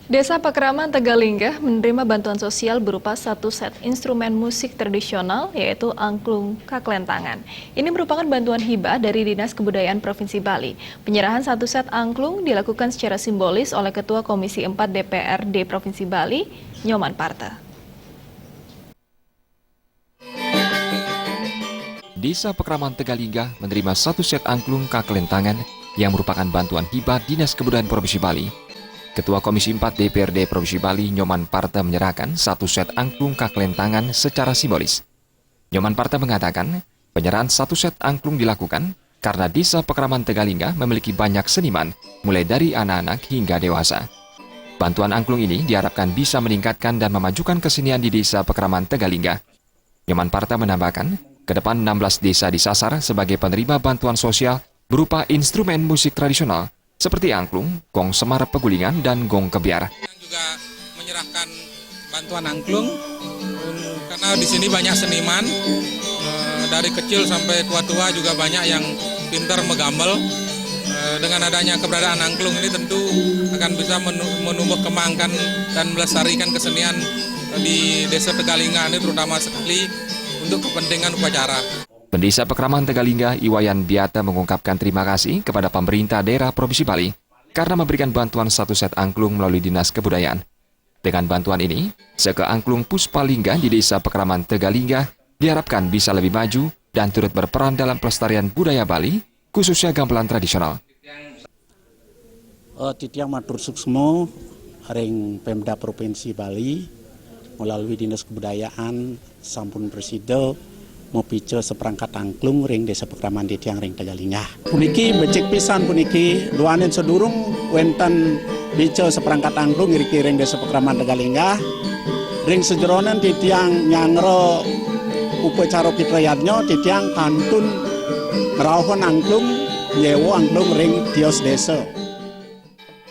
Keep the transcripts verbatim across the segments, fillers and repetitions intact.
Desa Pakraman Tegalinggah menerima bantuan sosial berupa satu set instrumen musik tradisional, yaitu angklung kaklentangan. Ini merupakan bantuan hibah dari Dinas Kebudayaan Provinsi Bali. Penyerahan satu set angklung dilakukan secara simbolis oleh Ketua Komisi empat D P R D Provinsi Bali, Nyoman Parta. Desa Pakraman Tegalinggah menerima satu set angklung kaklentangan yang merupakan bantuan hibah Dinas Kebudayaan Provinsi Bali. Ketua Komisi empat D P R D Provinsi Bali, Nyoman Parta, menyerahkan satu set angklung kaklentangan secara simbolis. Nyoman Parta mengatakan, penyerahan satu set angklung dilakukan karena Desa Pakraman Tegalinggah memiliki banyak seniman, mulai dari anak-anak hingga dewasa. Bantuan angklung ini diharapkan bisa meningkatkan dan memajukan kesenian di Desa Pakraman Tegalinggah. Nyoman Parta menambahkan, ke depan enam belas desa disasar sebagai penerima bantuan sosial berupa instrumen musik tradisional seperti angklung, gong semar pegulingan, dan gong kebyar. Juga menyerahkan bantuan angklung, karena di sini banyak seniman, eh, dari kecil sampai tua-tua juga banyak yang pintar menggambel. Eh, dengan adanya keberadaan angklung ini tentu akan bisa menu-, menumbuh kembangkan dan melestarikan kesenian di Desa Tegalinggah ini, terutama sekali untuk kepentingan upacara. Pendesa Pakraman Tegalinggah, Iwayan Biata, mengungkapkan terima kasih kepada pemerintah daerah Provinsi Bali karena memberikan bantuan satu set angklung melalui Dinas Kebudayaan. Dengan bantuan ini, Seke Angklung Puspalingga di Desa Pakraman Tegalinggah diharapkan bisa lebih maju dan turut berperan dalam pelestarian budaya Bali, khususnya gamelan tradisional. Eh, titiang matur suksma ring Pemda Provinsi Bali melalui Dinas Kebudayaan sampun prasida mapica saprangkat angklung ring Desa Pakraman titiang ring Tegalinggah. Puniki becik pisan puniki, duaning sadurung wenten pica saprangkat angklung iriki ring Desa Pakraman Tegalinggah. Ring sajeroning titiang nyanggra upacara pitrayadnya, titiang kantun ngrauhang angklung, nyewa angklung ring tios desa.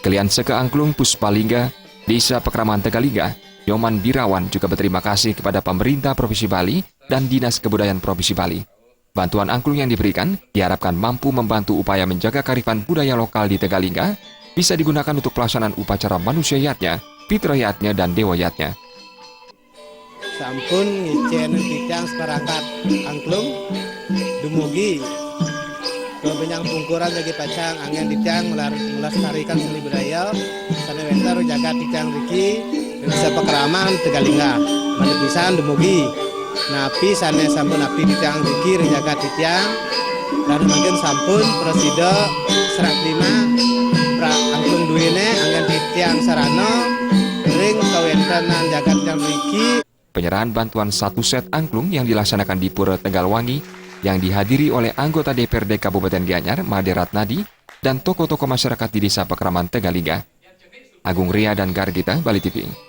Kelian Seke Angklung Puspalingga, Desa Pakraman Tegalinggah, Nyoman Birawan juga berterima kasih kepada pemerintah Provinsi Bali dan Dinas Kebudayaan Provinsi Bali. Bantuan angklung yang diberikan diharapkan mampu membantu upaya menjaga kearifan budaya lokal di Tegalinggah, bisa digunakan untuk pelaksanaan upacara manusia yadnya, pitra yadnya, dan dewa yadnya. Sampun ngicen titiang saprangkat angklung dumugi kabenjang pungkuran jagi pacang anggen titiang melar-, melestarikan seni budaya sane wenten ring jagat titiang riki, ring Desa Pakraman Tegalinggah. Malih pisan dumugi napi sane sampun napi titiang riki ring jagat titiang. Raris mangkin sampun prasida serah terima pra-, angklung duene anggen titiang sarana ring kawentenan jagat titiang riki. Penyerahan bantuan satu set angklung yang dilaksanakan di Pura Tegalwangi yang dihadiri oleh anggota D P R D Kabupaten Gianyar, Made Ratnadi, dan tokoh-tokoh masyarakat di Desa Pakraman Tegalinggah. Agung Ria dan Gargita, Bali T V.